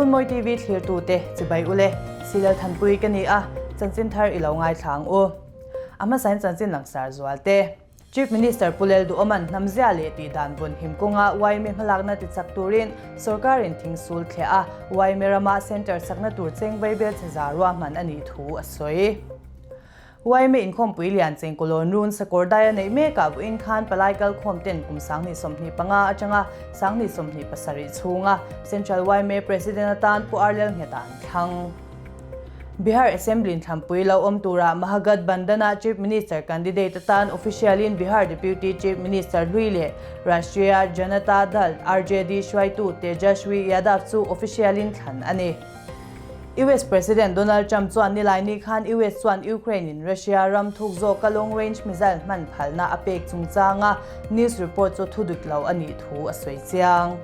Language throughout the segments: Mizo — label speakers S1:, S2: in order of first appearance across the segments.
S1: Runmawi TV thlirtute chibai ule, Silal Thanpui ka ni a, chanchin thar i lo ngaithla ang u. A hmasain chanchin langsar zual te. Chief Minister Pu Lel Duhawman hnamzia leh tihdan vawn him kawnga yma hmalakna tichak turin sorkarin thing sul thliah a, yma rama centre sakna tur cheng vaibel chhe za ruahman a nih thu a sawi. Yma inkhawmpui lian Chengkawlawn Run Sakawr dai a neih mekah vawiin khan palai kalkhawm ten kum 2025 atanga 2027 chhunga Central yma President atan Pu Arlel Ngheta an thlang. Bihar Assembly inthlanpui lo awm tura Mahagathbandhan-a Chief Minister candidate atan official-in Bihar Deputy Chief Minister hlui leh Rashtriya Janata Dal, RJD, hruaitu Tejashwi Yadav chu official-in thlan a ni. US President Donald Trump chuan nilaini khan US chuan Ukraine-in Russia ram thuk zawka long-range missile hman phalna a pek chungchanga news report chu thu dik lo a nih thu a sawi chiang.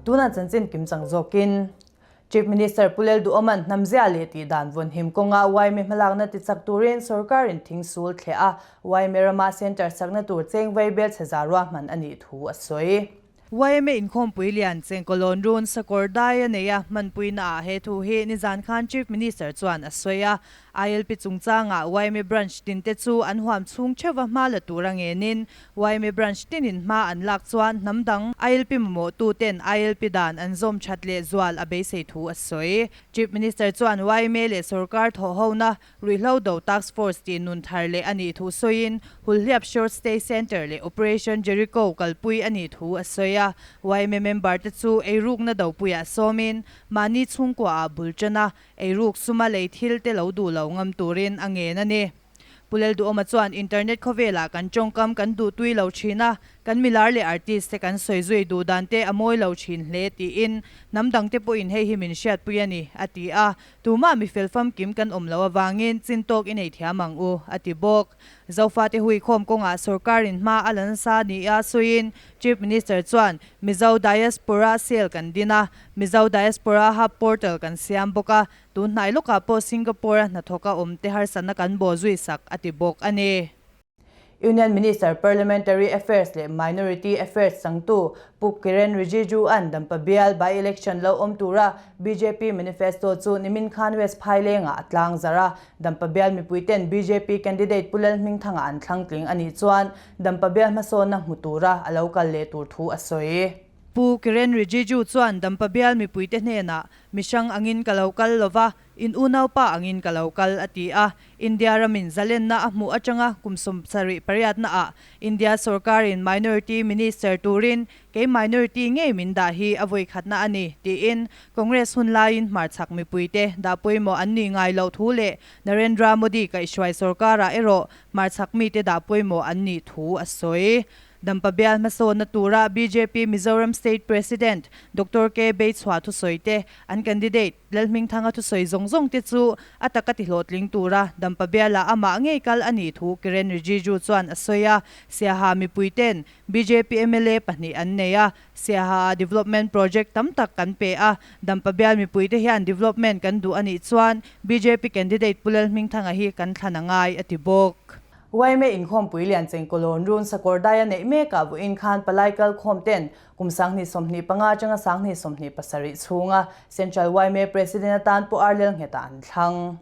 S1: Tunah chanchin kimchang zawkin Chief Minister Pu Lel Duhawman hnamzia leh tihdan vawnhim kawnga yma hmalakna tichak turin sorkarin thing sul thleh a, yma rama centre sakna tur cheng vaibel chhe za ruahman a nih thu a sawi. Yma inkhawmpui lian Chengkawlawn run sakawr dai a nei a, hmanpuina ah he thu hi nizan khan Chief Minister chuan a sawi a. ILP chungchangah yma branch tinte chu an huam chhung theuha hma la tura ngenin yma branch tinin hma an lak chuan hnam dang ILP mamawhtuten ILP dan an zawm that leh zual a beisei thu a sawi. Chief Minister chuan yma leh sorkar thawhhona Ruihhlo do Task Force tih nun thar leh a nih thu sawiin Hulhliap Short Stay Centre leh Operation Jericho kalpui a nih thu a sawi a. Yma member te chu eirukna dopuiah sawmin mahni chhungkuaah bul tan a, eiruk suma lei thil te lo duh lo ngam turin a ngen a ni. Pu Lalduhawma chuan internet khawvelah kan tawngkam kan duh tui lo thin a, Kan milar leh artist te kan sawi zui duh dan te a mawi lo thin hle tiin hnam dang te pawhin hei hi min hriatpui a ni, a ti a. Tumah mi fel famkim kan awm loh avangin chin tawk i nei thiam ang u, a ti bawk. Zofate huikhawm kawngah sorkarin hma a la nasa nia sawiin Chief Minister chuan Mizo Diaspora Cell kan din a, Mizo Diaspora Hub Portal kan siam bawk a, tun hnai lawkah pawh Singapore-a hnathawka awmte harsatna kan bawh zui sak, a ti bawk a ni. Union Minister Parliamentary Affairs leh Minority Affairs changtu Pu Kiren Rijiju-a'n Dampa bial by-election lo awm tura bjp manifesto chu nimin khan West Phailengah a tlang zarh a. Dampa bial mipuiten bjp candidate Pu Lalhmingthanga an thlang tling a nih chuan Dampa bial hmasawnna hmu tura a lo kal leh tur thu a sawi. Pu Kiren Rijiju chuan Dampa bial mipuite hnenah mihrang angin ka lo kal lova, In unaupa angin ka lo kal, a ti a. India ramin zalenna a hmuh atanga kum 78 naah India sorkarin Minority Minister turin kei minority ngei min dah hi a vawikhatna a ni, tiin Congress hun laiin hmarchhak mipuite dah pawimawh an nih ngai loh thu leh Narendra Modi kaihhruai sorkarah erawh hmarchhak mite dah pawimawh an nih thu a sawi. Dampa bial hmasawnna tura bjp Mizoram State President Doctor K Beichhua thusawi te an candidate Lalhmingthanga thusawi zawng zawng te chu a taka tihlawhtling tura Dampa bialah amah ngei kal a nih thu Kiren Rijiju chuan a sawi a. Siaha mipui ten bjp mla pahnih an nei a, Siaha-ah development project tam tak kan pe a, Dampa bial mipui te hian development kan duh a nih chuan bjp candidate Pu Lalhmingthanga hi kan thlan a ngai, a ti bawk. Yma inkhawmpui lian Chengkawlawn run sakawr dai a neih mekah vawiin khan palai kalkhawm ten Kum 2025 atanga 2027 chhunga Central yma President atan Pu Arlel Ngheta an thlang.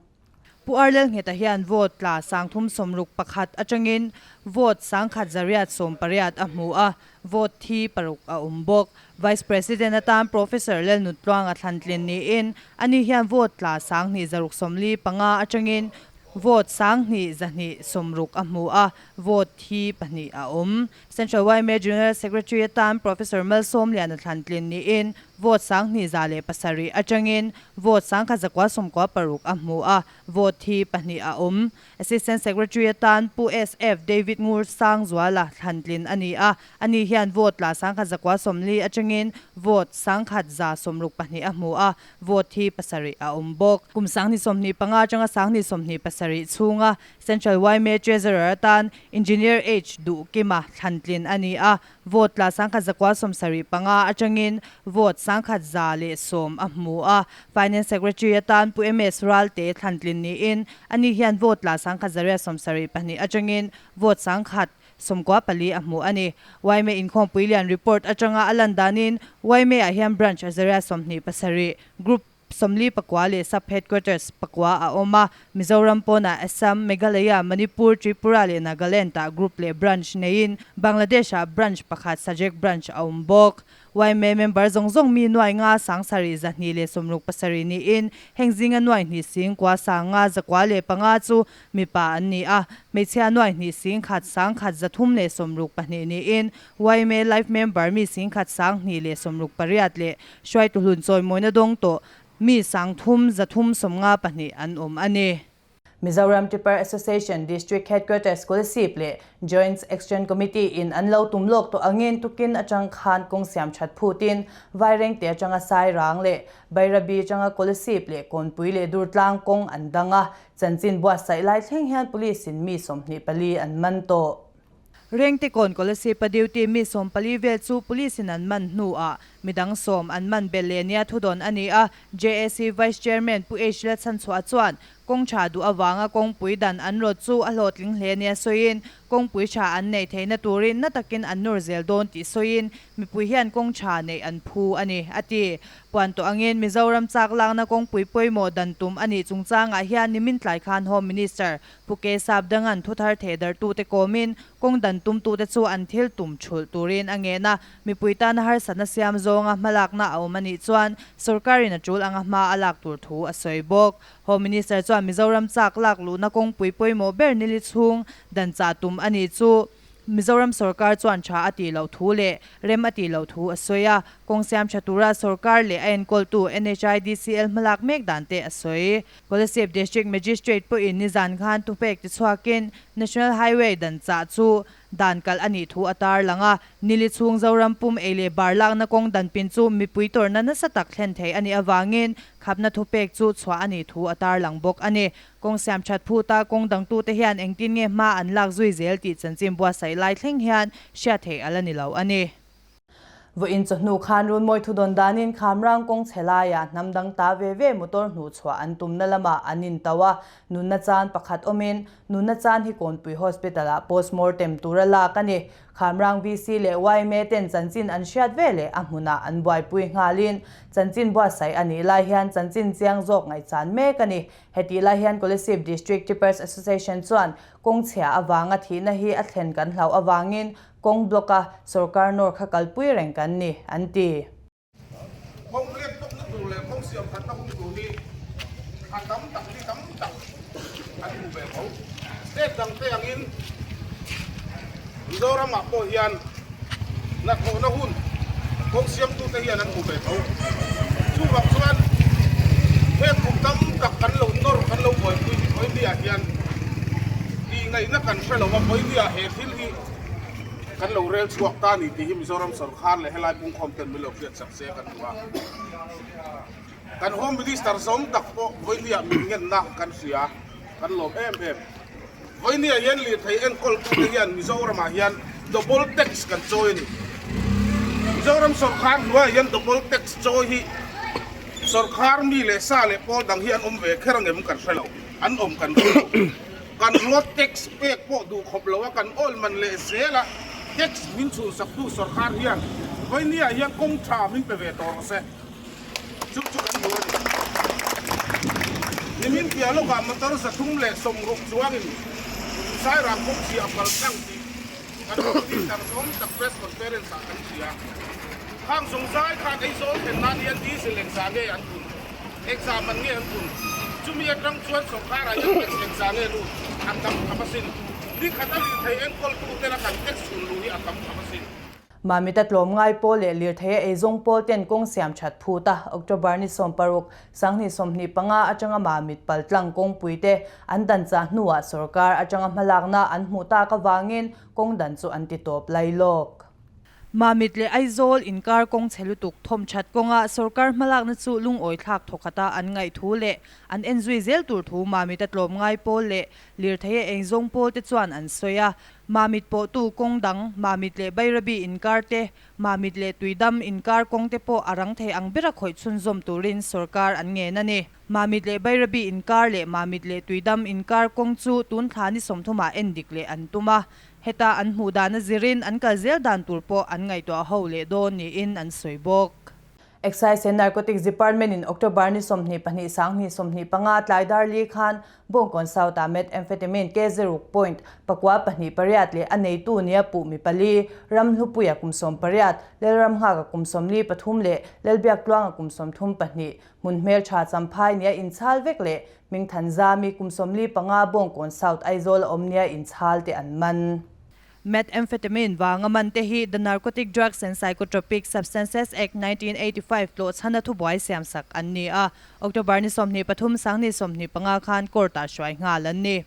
S1: Pu Arlel Ngheta hian vote tla 361 atangin vote 1118 a hmu a, vote thi paruk a awm bawk. Vice President atan Professor Lalnuntluanga thlantlin niin ani hian vote tla 2645 atangin vote 2260 a hmu a, vote thi pahnih a awm. Central yma General Secretary atan Professor Malsawmliana thlantlin niin vote 2107 atangin vote 1196 a hmu a, vote thi pahnih a awm. Assistant Secretary atan Pu SF David Ngur Sangzuala thlantlin a ni a, ani hian vote tla 1140 atangin vote 1162 a hmu a, vote thi pasarih a awm bawk. Kum 2025 atanga 2027 chhunga Central yma Treasurer atan Engineer H Duhkima thlantlin a ni a, vote tla 1175 atangin vote 1110 a hmu a. Finance Secretary atan Pu MS Ralte thlantlin niin ani hian vote tla 1172 atangin vote 1000. 94 a hmu a ni. Yma inkhawmpui lian report atanga a lan danin yma ah hian branch Azaria 27, group 49 leh sub headquarters pakua a awm a. Mizoram pawnah Assam, Meghalaya, Manipur, Tripura leh Nagaland ah group leh branch neiin Bangladesh ah branch pakhat Sajek branch a awm bawk. Yma member zawng zawng mi nuai nga 7267 niin heng zinga 2 9 105 chu mipa an ni a, hmeichhia 2 1 1,362 niin yma life member mi 1 1,168 leh hruaitu hlun chawimawina dawng tawh mi 3,352 an awm a ni. Mizoram Tipper Association District Headquarters Kolasib leh Joint Action Committee in an lo tum lawk tawh angin tukin atang khan kawng siam that phutin Vairengte atanga Sairang leh Bairabi atanga Kolasib leh Kawnpui leh Durtlang kawng an dang a, chanchin buatsaih lai thleng hian Police in mi 24 an man tawh. Rengte kawn Kolasib-a duty mi 14 vel chu Police in an man hnuah midang 10 an man belh leh nia thudawn a ni a, JAC Vice Chairman Pu H Lalchhanchhuah chuan Kawng tha duh avanga kawngpui dan an rawt chu a hlawhtling hle nia sawiin, kawngpui tha an neih theihna turin na takin an nawr zel dawn tih sawiin, mipui hian kawng tha neih an phu a ni, a ti. Puan tawh angin Mizoram chak lakna kawngpui pawimawh dan tum a nih chungchangah hian nimin tlai khan Home Minister Pu K Sapdanga'n thuthar thehdarhtute kawmin kawng dan tumtute chu an thil tum thulh turin a ngen a, Mipui tana harsatna siam zawnga hmalakna a awm a nih chuan sorkarin a tul anga hma a lak tur thu a sawi bawk. Home Minister chuan Mizoram chak lak luhna kawngpui pawimawh ber nili chhung dan chah tum a nih chu Mizoram sorkar chuan tha a tih loh thu leh rem a tih loh thu a sawi a, kawng siam tha tura sorkar leh a enkawltu NHIDCL hmalak mek dan te a sawi. Kolasib District Magistrate pawhin nizan khan thupek tichhuakin National Highway dan chah chu Dan kalh a nih thu a tar lang a, nili chhung Zoram pum ei leh bar lakna kawng dan pin chu mipui tawrhna nasa tak thlen thei a nih avangin khapna thupek chu chhuah a nih thu a tar lang bawk a ni. Kawng siam that phuta kawng dangtute hian engtin nge hma an lak zui zel tih chanchin buatsaih lai thleng hian hriat theih a la ni lo a ni. Vawiin chawhnu khan Runmawi thudawn danin Khamrang kawng chhe laiah hnam dang ta ve ve motor hnuhchhuah an tumna lamah an intauh a, nunna chan pakhat awmin nunna chan hi Kawnpui Hospital-ah postmortem tura lak a ni. Khamrang VC leh yma ten chanchin an hriat ve leh a hmunah an buaipui nghalin chanchin buatsaih a nih lai hian chanchin chiang zawk ngaihchan mek a ni. Hetih lai hian Kolasib District Tippers Association chuan kawng chhia avanga thihna hi a thlen kan hlauh avangin Kawng block a sorkar nawr kha kalpui reng kan ni, an ti.
S2: Kawng lek tawkna tur leh kawng siam thatna hun tur hi a tam tak hi tam tak an hmu ve tho. State dang te angin Mizoram ah pawh hian hnathawhna hun kawng siamtute hian an hmu ve tho. Chuvang chuan heng kum tam tak kan lo nawr kan lo buaipui hi Pawimia hian tihngaihna kan hre lo a, Pawimia he thil hi Kan lo rel chhuak ta ni tih hi Mizoram sorkar leh helai pungkhawm ten min lo hriat sak se kan duh a. Kan Home Minister zawng tak pawh vawinia min ngenna kan hria, kan lawm em em. Vawinia hian lirthei enkawltute hian Mizoramah hian double tax kan chawi a ni. Mizoram sorkar hnuaiah hian double tax chawi hi sorkar mi leh sa leh pawl dang hi an awm ve kher angem kan hre lo, an awm kan hre lo. Kan road tax pek pawh duh khawp lo a, kan oil man leh zel a, tax min chhunsak tu sorkar hian vawinia hian kawng tha min pe ve tawh rawh se. Chu chu kan duh a ni. Nimin piah lawkah motor 360 chuangin Sairang kawngchhia a kal tlang tih kan minister zawng tak press conference ah kan hria. Khang zawng zai khan Aizawl thlen nan hian diesel engzah nge an phun? Engzah man nge an phun? Chumi atang chuan sorkarah hian tax engzah nge lut a tam tham asin. Ni khat a lirthei enkawltu tela kan tax chhun luh hi a tam tham asin.
S1: Mamita tlawm ngai pawl leh lirthei a eizawng pawl ten kawng siam that phut a, October ni 16, 2025 atanga Mamit paltlang kawngpui te an dan chah hnuah sorkar atanga hmalakna an hmuh tak avangin kawng dan chu an ti tawp lailawk. Mamit leh Aizawl inkar kawng chhe lutuk thawm that kawnga sorkar hmalakna chu lungawi thlak thawkhata an ngaih thu leh an en zui zel tur thu Mamita tlawm ngai pawl leh lirthei a engzawng pawl te chuan an sawi a. Mamit pawhtu kawng dang, Mamit leh Bairabi inkar te, Mamit leh Tuidam inkar kawng te pawh a rang thei ang bera khawih chhunzawm turin sorkar an ngen a ni. Mamit leh Bairabi inkar leh Mamit leh Tuidam inkar kawng chu tun thla ni 30 ah en dik leh an tum a. Heta an hmuh dan a zirin an kal zel dan tur pawh an ngaihtuah ho leh dawn niin an sawi bawk. Excise and Narcotics Department in October ni 22 2025 tlai dar li khan Bawngkawn South ah Methamphetamine K zaruk point pakua pahnih pariat leh a neitu nia puh mi pali, Ramhlupuia kum 18, Lalramnghaka kum 43 leh Lalbiaktluanga kum 32, hmun hmeltha Champhai nia inchhal vek leh Hmingthanzami kum 45 Bawngkawn South Aizawl a awm nia inchhal te an man. Methamphetamine vanga man te hi The Narcotic Drugs and Psychotropic Substances Act 1985 tlawhchhana thubuai siamsak an ni a, October ni 23 2025 khan court-ah hruai nghal an ni.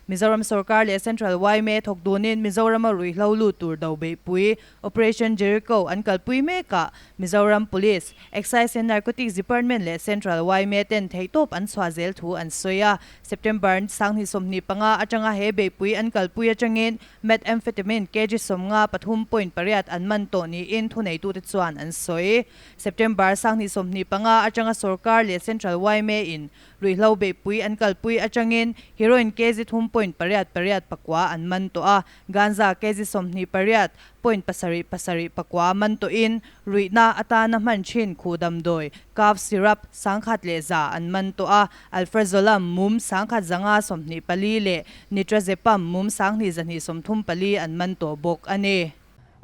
S1: Mizoram sorkar leh Central yma thawk dunin Mizorama ruihhlo lut tur do beihpui Operation Jericho an kalpui mekah Mizoram Police, Excise and Narcotics Department leh Central yma ten theihtawp an chhuah zel thu an sawi a. September 2025 atanga he beihpui an kalpui atangin Methamphetamine kg 50 3.8 an man tawh niin thuneitute chuan an sawi. September 2025 atanga sorkar leh Central yma in ruihhlo beihpui an kalpui atangin heroin kg 3.8 8 pakua an man tawh a, ganja kg 28 point pasarih pasarih pakua man tawhin ruihna atana hman thin khu damdawi, cough syrup, 1100 an man tawh a, alprazolam mum 1124 leh nitrazepam mum 2234 an man tawh bawk a ni.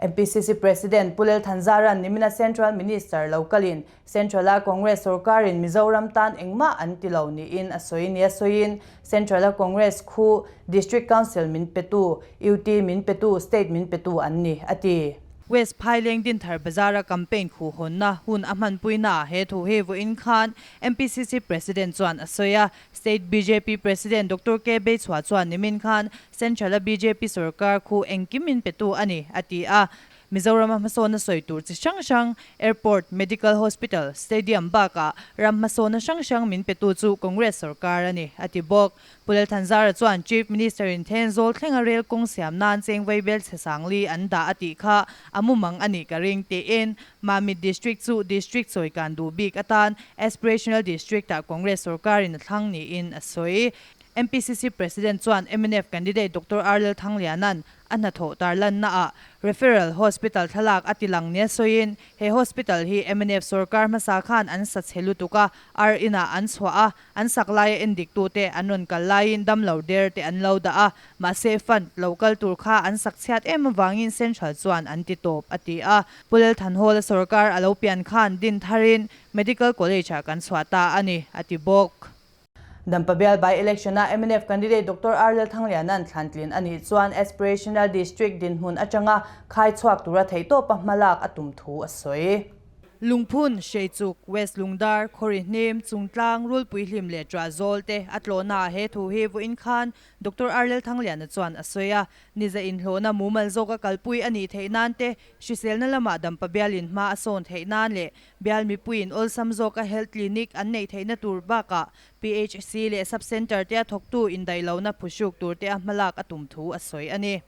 S1: MPCC President Pu Lal Thanzara'n nimina Central Minister lo kalin Central-a Congress sorkarin Mizoram tan engmah an ti lo niin a sawi nia sawiin Central-a Congress khu District Council min petu, UT min petu, State min petu an ni, a ti. West Phaileng Dinthar Bazar-a campaign khuh hawnna hun a hmanpuinaah he thu hi vawiin khan MPCC President chuan a sawi a. State bjp President Doctor K Beichhua chuan nimin khan Central-a bjp sorkar khu engkim min petu a ni, a ti a. Mizorama hmasawnna sawi tur chi hrang hrang, Airport, Medical Hospital, Stadium bakah ram hmasawnna hrang hrang min petu chu Congress sorkar a ni, a ti bawk. Pu Lalthanzara chuan Chief Minister-in Thenzawl thlenga rel kawng siam nan cheng vaibel chhe sangli an dah a tih kha a mumang a nih ka ring tiin Mamit District chu District chawikan duh bik atan Aspirational District-ah Congress sorkarin a thlang niin a sawi. MPCC President chuan mnf candidate Doctor R Lalthangliana'n a hnathawh tarlannaah Referral Hospital thlalak a ti lang nia sawiin he hospital hi mnf sorkar hmasa khan an sa chhe lutuk a, ar inah an chhuah a, An sak laia endiktute an rawn kal laiin damlo der te an lo dah a, mahse fund lo kal tur kha an sak chhiat em avangin Central chuan an ti tawp, a ti a. Pu Lalthanhawla sorkar a lo pian khan din tharin Medical College-ah kan chhuah ta a ni, a ti bawk. Dampa bial by-election-a mnf candidate Doctor R Lalthangliana'n thlantlin a nih chuan Aspirational District dinhmun atanga khai chhuak tura theihtawpa hmalak a tum thu a sawi. Lungphun, Hreichuk, West Lungdar, Khawrihnim, Chungtlang, Rulpuihlim leh Ṭuahzawl te a tlawhnaah he thu hi vawiin khan Doctor R Lalthangliana chuan a sawi a. Niza inhlawhna mumal zawka kalpui a nih theih nan te, hriselna lamah dampa bialin hma a sawn theih nan leh bial mipuiin awlsam zawka health clinic an neih theihna tur bakah PHC leh sub centre te a thawktu indaihlohna phuhruk tur te a hmalak a tum thu a sawi a ni.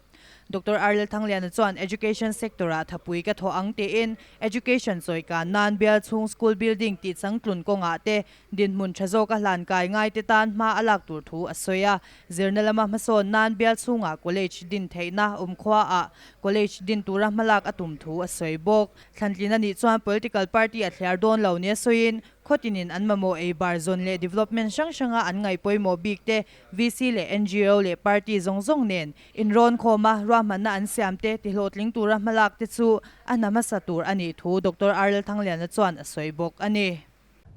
S1: Doctor R Lalthangliana chuan Education sector-ah thapui ka thawh ang tiin Education chawikan nan bial chhung school building tih changtlun kawngah te dinhmun tha zawka hlan kai ngai te tan hma a lak tur thu a sawi a. Zirna lama hmasawn nan bial chhungah college din theihna awmkhuaah college din tura hmalak a tum thu a sawi bawk. Thlantlin a nih chuan political party a thliar dawn lo nia sawiin khawtinin an mamawh ei bar zawn leh development hrang hranga an ngaih pawimawh bik te VC leh ngo leh party zawng zawng nen inrawn khawma ruahmanna an siam te tihlawhtling tura hmalak te chu a hna hmasa tur a nih thu Doctor R Lalthangliana chuan a sawi bawk a ni.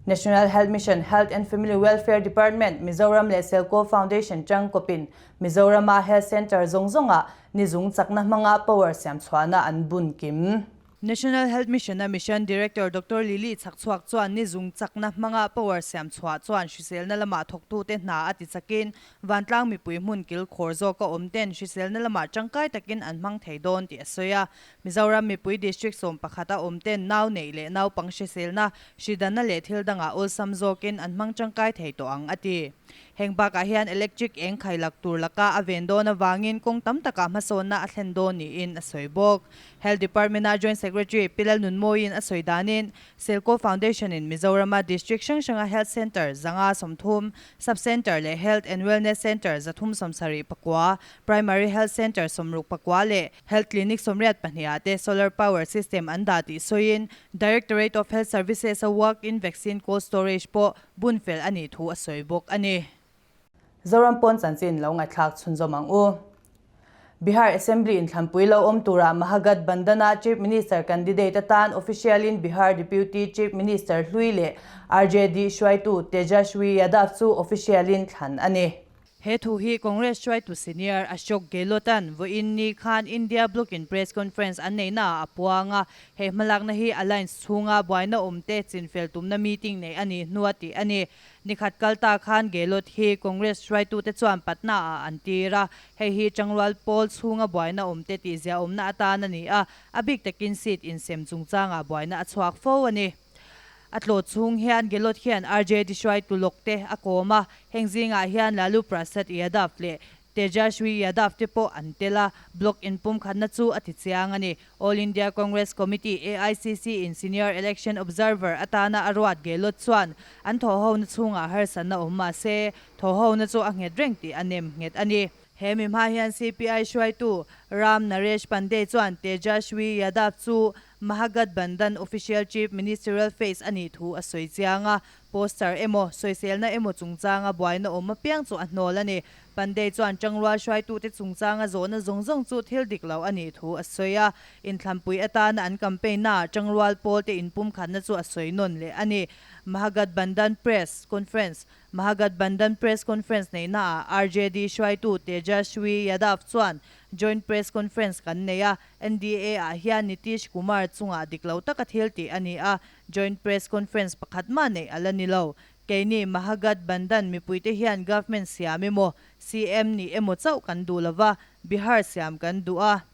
S1: National Health Mission, Health and Family Welfare Department, Mizoram leh Selco Foundation tangkawpin Mizorama Health Centre zawng zawngah nizung chakna hmanga power siam chhuahna an bun kim. National Health Mission-a Mission Director Doctor Lily Chhakchhuak chuan ni zung chakna hmanga power siam chhuah chuan hriselna lamah thawktute hna a ti chakin vantlang mipui hmun kil khawr zawka awm ten hriselna lamah tangkai takin an hmang thei dawn tih a sawi a. Mizoram mipui District 11 a awm ten nau neih leh naupang hriselna, hridanna leh thil dangah awlsam zawkin an hmang tangkai thei tawh ang a ti. Heng bakah hian electric eng khailak tur laka a ven dawn avangin kawng tam takah hmasawnna a thlen dawn niin a sawi bawk. Health Department-a Joint Secretary Pi Lalnunmawiin a sawi danin Selco Foundation-in Mizorama District hrang hranga Health Centre 530, Sub Centre leh Health and Wellness Centre 374, Primary Health Centre 64 leh Health Clinic 82 ah te Solar Power System an dah tih sawiin Directorate of Health Services-a Walk-in Vaccine Cold Storage pawh bun fel a nih thu a sawi bawk a ni. Zoram pawn chanchin lo ngaihthlak chhunzawm ang u. Bihar Assembly inthlanpui lo awm turah Mahagat Bandana Chief Minister candidate atan official-in Bihar Deputy Chief Minister hlui leh RJD hruaitu Tejashwi Yadav chu official-in thlan a ni. He thu hi Congress hruaitu senior Ashok Gehlot-a'n vawiin ni khan India Bloc-in press conference an neihnaah a puang a, he hmalakna hi alliance chhunga buaina awmte chinfel tumna meeting neih a nih hnua tih a ni. Nikhat kal ta khan Gehlot hi Congress hruaitute chuan Patna-ah an tir a, hei hi Changrual pawl chhunga buaina awmte tihzia awmna atan a ni a, a bik takin seat insem chungchangah buaina a chhuak fo a ni. A tlawh chhung hian Gehlot hian RJD hruaitu lawk te a kawm a, heng zingah hian Lalu Prasad Yadav leh Tejashwi Yadav te pawh an tel a, bloc inpumkhatna chu a ti chiang a ni. All India Congress Committee, AICC, in Senior Election Observer atana a ruat Gehlot chuan an thawhhona chhungah harsatna awm mah se, thawhhona chu a nghet reng tih a nem nghet a ni. He mi hma hian CPI hruaitu Ram Naresh Pandey chuan Tejashwi Yadav chu Mahagathbandhan Official Chief Ministerial Face a nih thu a sawi chiang a, poster emaw, sawiselna emaw chungchanga buaina awm apiang chu a hnawl a ni. Pandey chuan Changrual hruaitute chungchanga zawhna zawng zawng chu thil dik lo a nih thu a sawi a, inthlanpui atana an campaign-naah Changrual pawlte inpumkhatna chu a sawi nawn leh a ni. Mahagathbandhan Press Conference Mahagathbandhan Press Conference neihnaah RJD hruaitu Tejashwi Yadav chuan Joint Press Conference kan nei a, NDA-ah hian Nitish Kumar chungah dik lo taka thil tih a ni a, Joint Press Conference pakhat mah neih a la ni lo. Keini Mahagathbandhan mipuite hian government siam emaw, CM nih emaw chauh kan duh lova, Bihar siam kan duh a.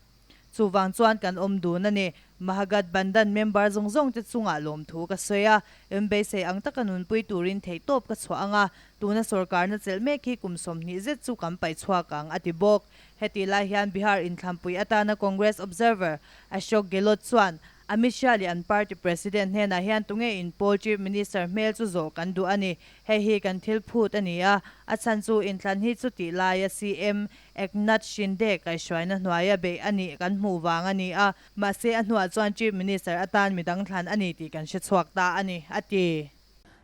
S1: Chuvang chuan kan awm dun a ni. Mahagathbandhan member zawng zawng te chungah lawmthu ka sawi a, em beisei ang taka nunpui turin theihtawp ka chhuah ang a, tuna sorkarna chelh mek hi kum 20 zet chu kan paih chhuak ang, a ti bawk. Hetih lai hian Bihar inthlanpui atana Congress Observer Ashok Gehlot chuan Amit Shah leh an party president hnenah hian tunge in pawl Chief Minister hmel chu zawh kan duh a ni. Hei hi kan thil phut a ni a, a chhan chu inthlan hi chutih laia CM Eknath Shinde kaihhruaina hnuaia beih a nih kan hmuh vang a ni a, mahse a hnuah chuan Chief Minister atan midang thlan a ni tih kan hre chhuak ta a ni, a ti.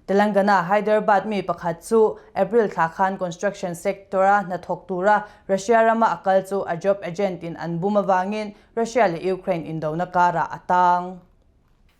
S1: Telangana Hyderabad mi pakhat chu April thla khan construction sector-a hnathawk tura Russia rama a kal chu a job agent in an bum avangin Russia leh Ukraine indona karah a tang.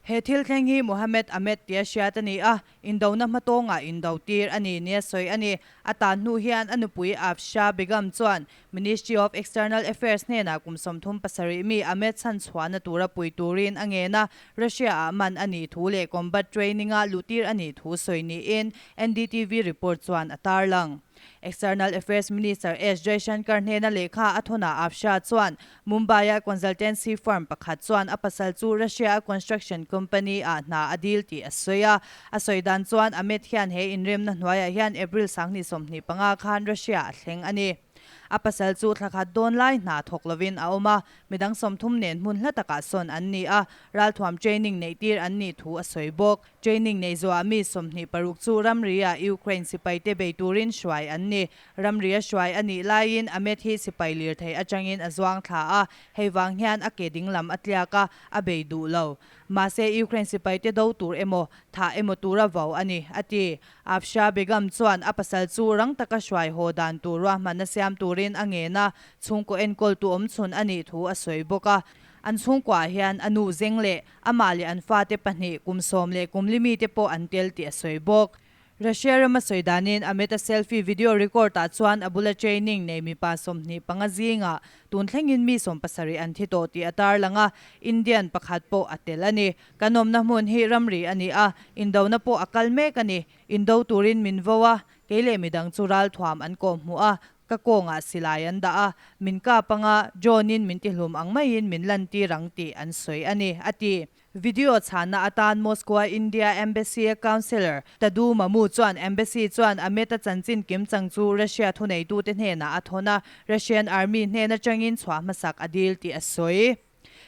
S1: He thil thleng hi Mohammed Ahmed tia hriat a ni a, indona hmatawngah indo tir a ni nia sawi a ni. A tan hnu hian a nupui Afsha Begum chuan Ministry of External Affairs hnenah kum 37 mi Ahmed chhan chhuahna tura pui turin a ngen a, Russia-ah man a nih thu leh combat training-a luhtir a nih thu sawi niin NDTV report chuan a tarlang. External Affairs Minister S Jaishankar hnena lehkha a thawnah Afsha chuan Mumbai-a consultancy firm pakhat chuan a pasal chu Russia-a construction company-ah hna a dil tih a sawi a. A sawi dan chuan Ahmed hian he inremna hnuaiah hian April 2025 khan Russia a thleng a ni. A pasal chu thla khat dawn lai hna thawk lovin a awm a, midang 30 nen hmun hla takah sawn an ni a, ralthuam training neihtir an nih thu a sawi bawk. Training nei zawhah mi 26 chu ramri-ah Ukraine sipaite bei turin hruai an ni. Ramri a hruai a nih laiin Ahmed hi sipai lirthei atangin a zuang thla a, hei vang hian a ke dinglam a tliak a, a bei duh lo. Mahse Ukraine sipaite do tur emaw, thah emaw tura vau a ni, a ti. Afsha Begum chuan a pasal chu rang taka hruai haw dan tur ruahmanna siam turin a ngen a, chhungkaw enkawltu awmchhun a nih thu a sawi bawk a. An chhungkuaah hian a nu zeng leh amah leh an fate pahnih kum sawm leh kum li mite pawh an tel tih a sawi bawk. Russia rama sawi danin Amit-a selfie video record ah chuan a bula training nei mipa 25 zingah tun thlengin mi 70 an thi tawh tih a tarlang a, Indian pakhat pawh a tel a ni. Kan awmna hmun hi ramri a ni a, indona pawh a kal mek a ni. Indo turin min vo a, kei leh midang chu ralthuam an kawh hmuh a, ka kawngah silai an dah a, min kap anga John-in min tihlum ang maiin min lantir ang tih an sawi a ni, a ti. Video chhanna atan Moscow-a India Embassy-a Counsellor Tadu Mamu chuan Embassy chuan Amit-a chanchin kimchang chu Russia thuneitute hnenah a thawn a, Russian Army hnen atangin chhuah hmasak a dil tih a sawi.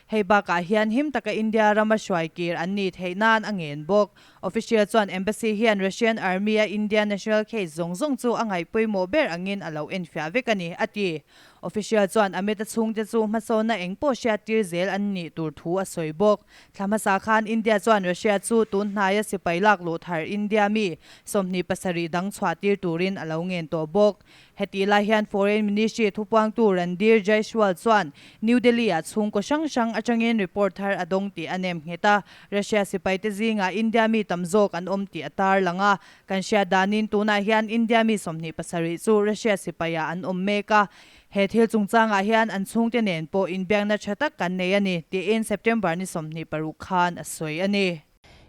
S1: Hei bakah hian him taka India rama hruai kir an nih theih nan a ngen bawk. Official chuan Embassy hian Russian Army-a India national case zawng zawng chu a ngaih pawimawh ber angin a lo enfiah vek a ni, a ti. Official chuan Amit-a chhungte chu hmasawnna eng pawh hriattir zel an nih tur thu a sawi bawk. Thla hmasa khan India chuan Russia chu tun hnaia sipai lak luh thar India mi 27 dang chhuahtir turin a lo ngen tawh bawk. Hetih lai hian Foreign Ministry thupuangtu Randhir Jaiswal chuan New Delhi-ah chhungkaw hrang hrang atangin report thar a dawng tih a nem nghet a, Russia sipaite zingah India mi tam zawk an awm tih a tarlang a. Kan hriat danin tunah hian India mi 27 chu Russia sipaiah an awm mek a, he thil chungchangah hian an chhungte nen pawh inbiakna tha tak kan nei a ni, tiin September ni 26 khan a sawi a ni.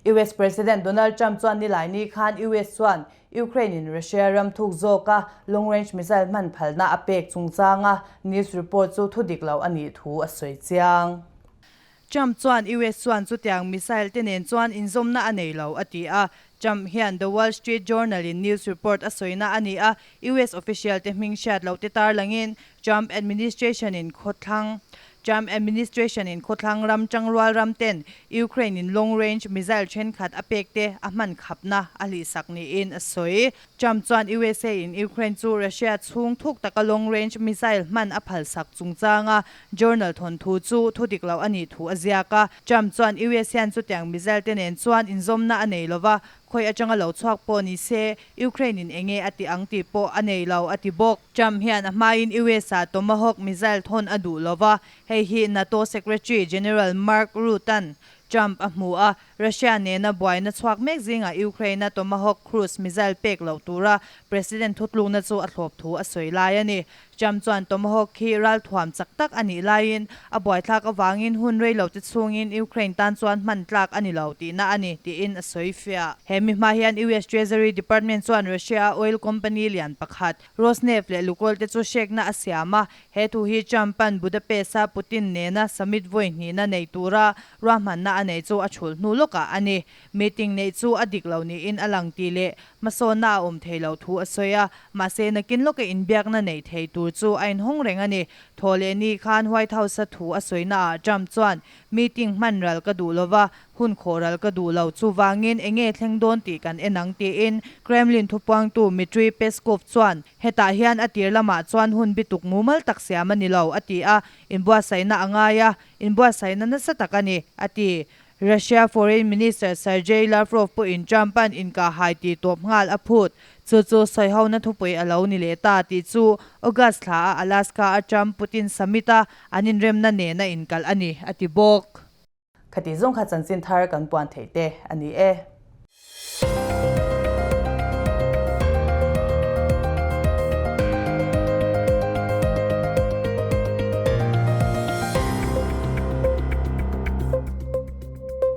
S1: US President Donald Trump chuan Nilaini khan US chuan Ukraine in Russia ram thuk zawka long range missile hman phalna a pek chungchanga news report chu thu dik lo a nih thu a sawi chiang. Trump chuan US chuan chutiang missile te nen chuan inzawmna a nei lo a ti a. Trump hian The Wall Street Journal in news report a sawina a ni a, US official te hming hriat loh te tarlangin Trump administration in khawthlang Trump administration in khawthlang ram tangrual ram ten Ukraine in long range missile thenkhat a pek te a hman khapna a hlihsak niin a sawi. Trump chuan USA in Ukraine chu Russia chhung thuk taka long range missile hman a phalsak chungchanga journal thawnthu chu thu dik lo a nih thu a ziak a. Trump chuan US hian chutiang missile te nen chuan inzawmna a nei lova, khawi atanga lo chhuak pawh ni se Ukraine in enge a ti ang tih pawh a nei lo a ti bawk. Trump hian a hmain US ah Tomahawk missile thawn a duh lova, hei hi NATO Secretary General Mark Rutte-a'n Trump a hmu a, Russia nena buaina chhuak mek zingah Ukraine-a Tomahawk cruise missile pek loh tura President thutlukna chu a thlawp thu a sawi lai a ni. Trump chuan Tomahawk hi ralthuam chak tak a nih laiin a buaithlak avangin hun rei lo te chhungin Ukraine tan chuan hman tlak a ni lo tihna a ni, tiin a sawi fiah. He mi hma hian US Treasury Department chuan Russia-a oil company lian pakhat, Rosneft leh Lukoil te chu hrekna a siam a, he thu hi Trump-a'n Budapest-a Putin nena summit vawi hnihna nei tura ruahmanna a neih chu a chhulh hnu lawkah a ni. Meeting neih chu a dik lo niin a lang tih leh hmasawnna a awm thei lo thu a sawi a, mahse nakin lawka inbiakna neih thei tur chu a inhawng reng a ni. Thaw leh ni khan White House-a thu a sawinaah Trump chuan, Meeting hman ral ka duh lova, hun khawh ral ka duh lo, chuvangin eng nge thleng dawn tih kan en ang tiin Kremlin thupuangtu Dmitry Peskov chuan, Hetah hian a tir lamah chuan hun bituk mumal tak siam a ni lo, a ti a, inbuatsaihna a ngai a, inbuatsaihna nasa tak a ni, a ti. Russia Foreign Minister Sergei Lavrov pawhin Trump-a'n inkahhai tih tawp nghal a phut. Chu chu sawihona thupui a lo ni leh ta tih chu August thla a Alaska-a Trump-Putin summit-a an inremna nena inkalh a ni, a ti bawk. Khati zawng kha chanchin thar kan puan theih te a ni e.